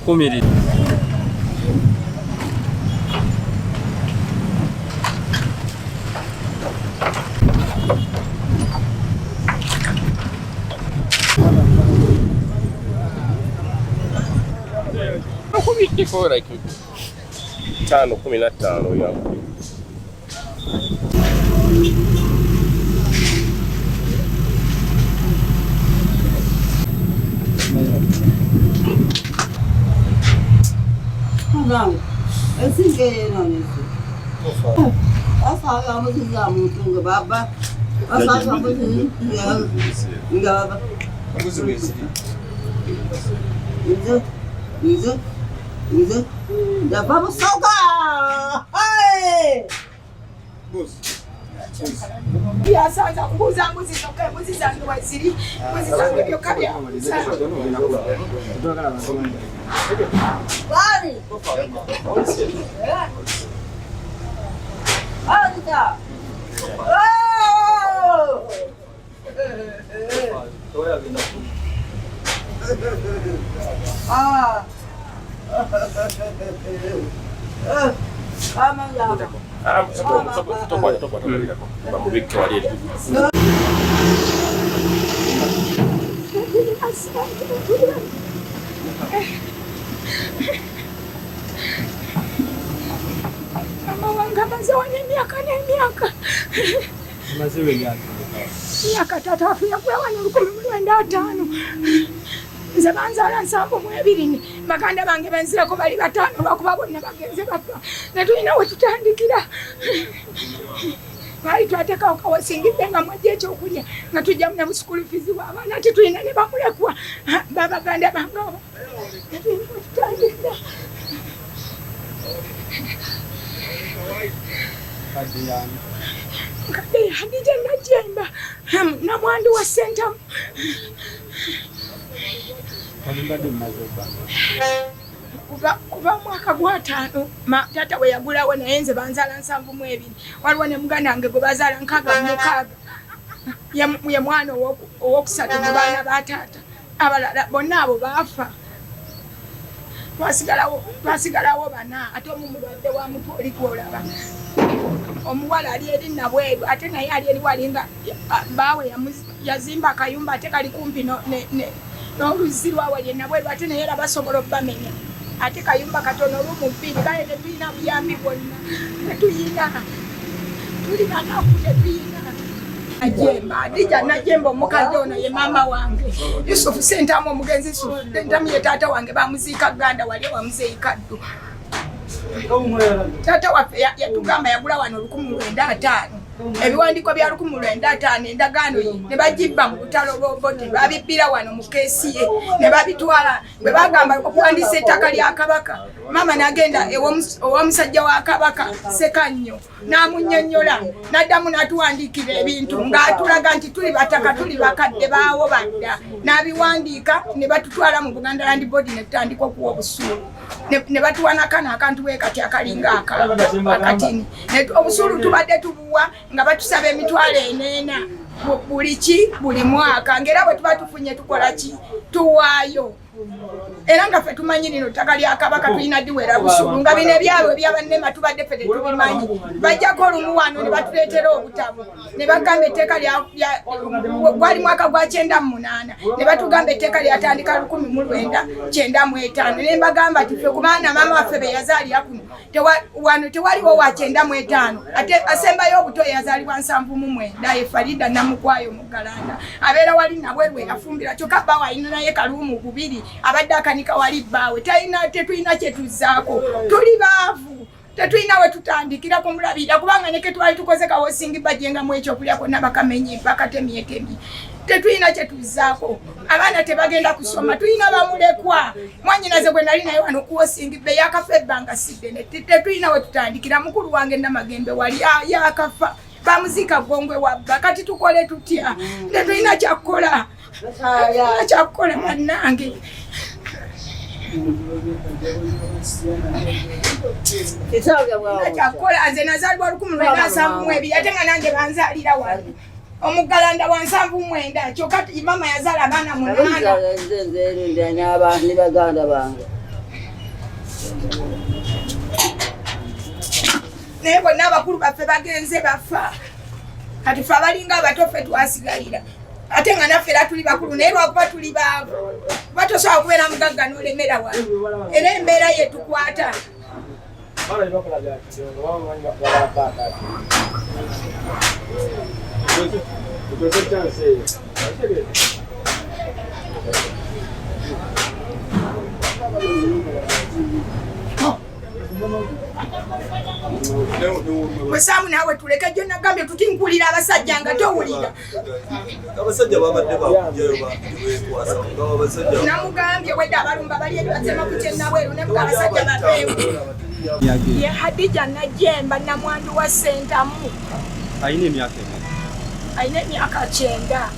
Kumi. Okubiddeko like 5 15 ya. Byasanza kubuuza mbuzi zokka, embuzi zange waziri, mbuzi zange byokka byabuuza. Mama wange amaze wano emyaka n'emyaka. Myaka taata waffe yagula wano 1950. Nze banzaala 72. Baganda bange benzirako bali 5 lwakuba bonna bagenze bafa. Ne tulina we tutandikira. Twali twateekawo kawasingidde nga mwajja ekyokulya nga tujjamu ne busukulu fizi bw'abaana tetulina ne bamulekwa babaganda bange abo. Ne tulina we tutandikira. Nkadde Hadija Najjemba namwandu wa Ssentamu. Kuva mwaka gwa 5 taata we yagulawo naye nze banzaala 72. Waliwo ne muganda wange gwe bazaala 66. Ye mwana owokusatu mu baana ba taata. Abalala bonna abo baafa. Twasigalawo bana ate omu mulwadde wa mutwe oli gw'olaba. Omuwala ali eri Nabweru ate naye ali eri wali nga bbaawe yazimba akayumba ate kali kumpi n'oluzzi lwawali e Nabweru ate naye era basobola obbamenya. Ate kayumba katono olumu 2 kale tetulina buyambi bwonna, tetulina, tuli banaku tetulina. Najjemba, Hadija Najjemba omukadde ono ye maama wange. Yusufu Ssentamu omugenzi Yusufu Ssentamu ye taata wange bamuziika Gganda wali ewa Muzeeyi Kaddu. Taata waffe yatugamba yagula wano 1950. Ebiwandiiko bya 1950 endagaano ye ne bagibba mu lutalo lw'Obote, babibbira wano mu keesi ye ne babitwala bwe bagamba okuwandiisa ettaka lya Kabaka. Maama n'agenda ew'omusajja wa Kabaka Ssekannyo n'amunnyonnyola n'addamu n'atuwandiikira ebintu ng'atulaga nti tuli bataka tuli bakadde baawo badda n'abiwandiika ne batutwala mu Buganda Land Board ne tutandika okuwa obusuulu ne batuwa nakano akantu bwe kati akalinga akatini. Obusuulu tubadde tubuwa nga batusaba emitwalo 4 buli ki buli mwaka ng'era bwe tuba tufunye tukola ki tuwaayo. Era nga ffe tumanyi lino ttaka lya Kabaka tulina diwera busuulu nga bino ebyabwe ebyabannema tubadde ffe tetubimanyi. Bajjako olumu wano ne batuleetera obutabo ne bagamba etteeka gwali mwaka gwa 98 ne batugamba etteeka lyatandika 1995 ne mbagamba nti ffe ku baana maama waffe be yazaalira kuno wano tewaliwo wa 95 ate asembayo obuto yazaalibwa 79 ye Farida Namukwayo Muggalanda abeera wali Nabweru yafumbira kyokka bbaawe alina naye kaluumu 2 abadde akanika wali bbaawe talina tetulina kye tuzzaako tuli baavu tetulina we tutandikira kumulabirira kubanga ne ke twali tukoze kawosingi bajengamu ekyokulya konna bakamenye bakatemyetemye tetulina kye tuzzaako abaana tebagenda kusoma tulina bamulekwa mwannyinaze gwe nali naye wano kuwosingi be yakafa ebbanga si ddene tetulina we tutandikira mukulu wange Namagembe wali yakafa bamuziika Ggongwe wabba kati tukole tutya tetulina kyakukola tetulina kyakukola bannange. Kyakukola nze nazaalibwa 1972 ate nga nange banzaalira wano omuggalanda wa 79 kyokka maama yazaala abaana 8. Ne baganda bange. Naye bonna abakulu baffe bagenze bafa, kati fe abalinga abato ffe twasigalira, ate nga naffe era tuli bakulu, naye lwakuba tuli baavu, kuba tosobola kubeera mugagga n'olemera wano, era embeera yetukwata. Musaamu naawe tuleke gyo, nagambye tuti nkulira abasajja nga towulira. Abasajja babadde bakujjayo bekwasa abasajja. Namugambye wedde abalumba bali eri batema ku kyennabweru, nemuga abasajja baveewo. Ye Hadija Najemba, namwandu wa Sentamu. Alina emyaka emeka? Alina emyaka 90.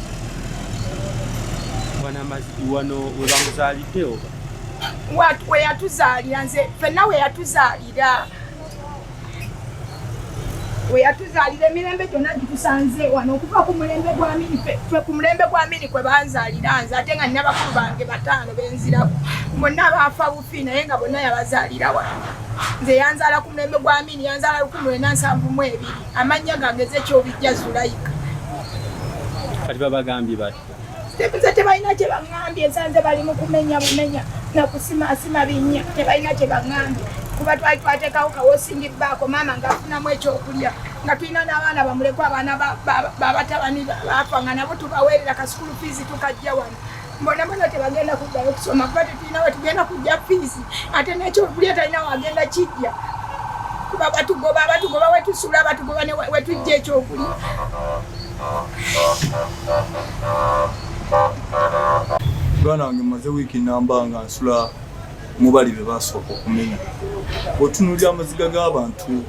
Wano we bamuzaalidde oba? We yatuzaalira, nze ffenna we yatuzaalira, we yatuzaalira. Emirembe gyonna gitusanze wano okuva ku mulembe gwa Amini. Ffe ku mulembe gwa Amini kwe banzaalira nze, ate nga nina bakulu bange bataano benzirako, bonna baafa bufi, naye nga bonna yabazaalira wano. Nze yanzaala ku mulembe gwa Amini, yanzaala 1972. Amannya gange ze Kyobijja Zulayika. Kati babagambye bati? Nze tebalina kye baŋŋambye, nsanze bali mu kumenya bumenya nakusimaasima binnya, tebalina kye baŋŋambye, kuba twali twateekawo kawosingi baako maama ng'afunamu ekyokulya, nga tulina n'abaana bamuleko, abaana babatabani baafa nga nabo tubaweerera ka school fees, tukajja wano. Mbona bona tebagenda kuddayo kusoma, kuba tetulina we tugenda kujja fees, ate n'ekyokulya talina wagenda kijja, kuba batugoba, batugoba wetusula, batugoba ne wetujja ekyokulya. Muganda wange, mmaze wiiki namba nga nsula mu bali be basooka okumenya. Bw'otunuulira amaziga g'abantu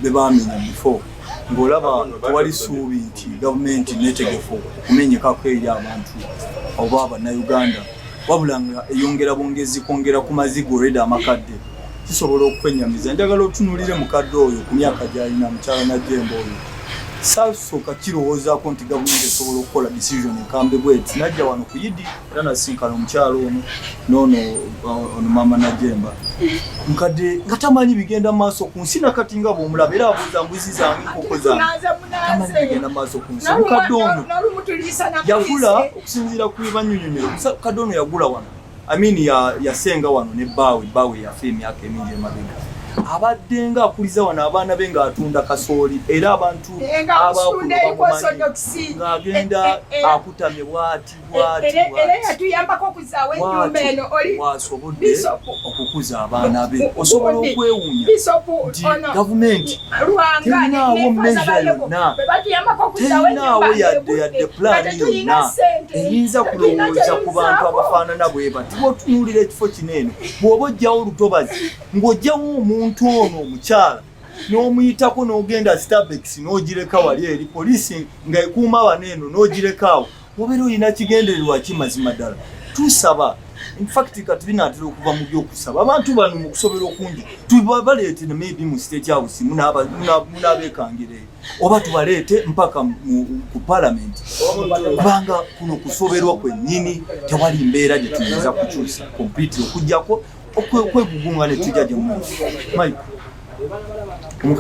be baamenya before, ng'olaba tewali ssuubi nti gavumenti neetegefu okumenyekako eri abantu oba Bannayuganda, wabula nga eyongera bwongezi kwongera ku maziga olwedde amakadde. Kisobola okukwenyamiza. Njagala otunuulire mukadde oyo ku myaka gy'alina, mukyala Najjemba oyo. Saasooka kirowoozaako nti gavumenti esobola okukola decision enkambwe bweti. Najja wano ku Yidi era nasinkana omukyalo ono noono, ono maama Najemba mukadde nga tamanyi bigenda mu maaso ku nsi. Nakati nga bwomulaba era abuuza mbuzi zange, enkoko zange, tamanyi bigenda mu maaso ku nsi. Mukadde ono yagula, okusinziira ku bibanyunyumiro, mukadde ono yagula wano, I mean yasenga wano ne bbaawe. Bbaawe yafa emyaka emingi emabega. Abadde nga akuliza wano abaana be ng'atunda kasooli, era abantu abakulu bamumanyi ng'agenda akutamye bw'ati bw'ati. Era yatuyambako okuzaawo ennyumba eno. Oli bw'asobodde okukuza abaana be. Osobola okwewuunya nti gavumenti terinaawo measure yonna, terinaawo yadde pulaani yonna eyinza kulowooza ku bantu abafaanana bwe bati. Bw'otunuulira ekifo kino eno, bw'oba ojjawo olutobazi ng'ojjawo omuntu ono omukyala n'omuyitako n'ogenda Stabex n'ogireka wali eri poliisi nga ekuuma bano eno n'ogireka awo, obeera olina kigendererwa ki? Mazima ddala tusaba, infact kati binaatera okuva mu byokusaba, abantu bano mu kusobera okungi tubaleete maybe mu State House munaabeekangira eyo, oba tubaleete mpaka ku parliament, kubanga kuno kusoberwa kwennyini. Tewali mbeera gye tuyinza kukyusa completely okuggyako okwegugunga ne tujja gye mu Mike.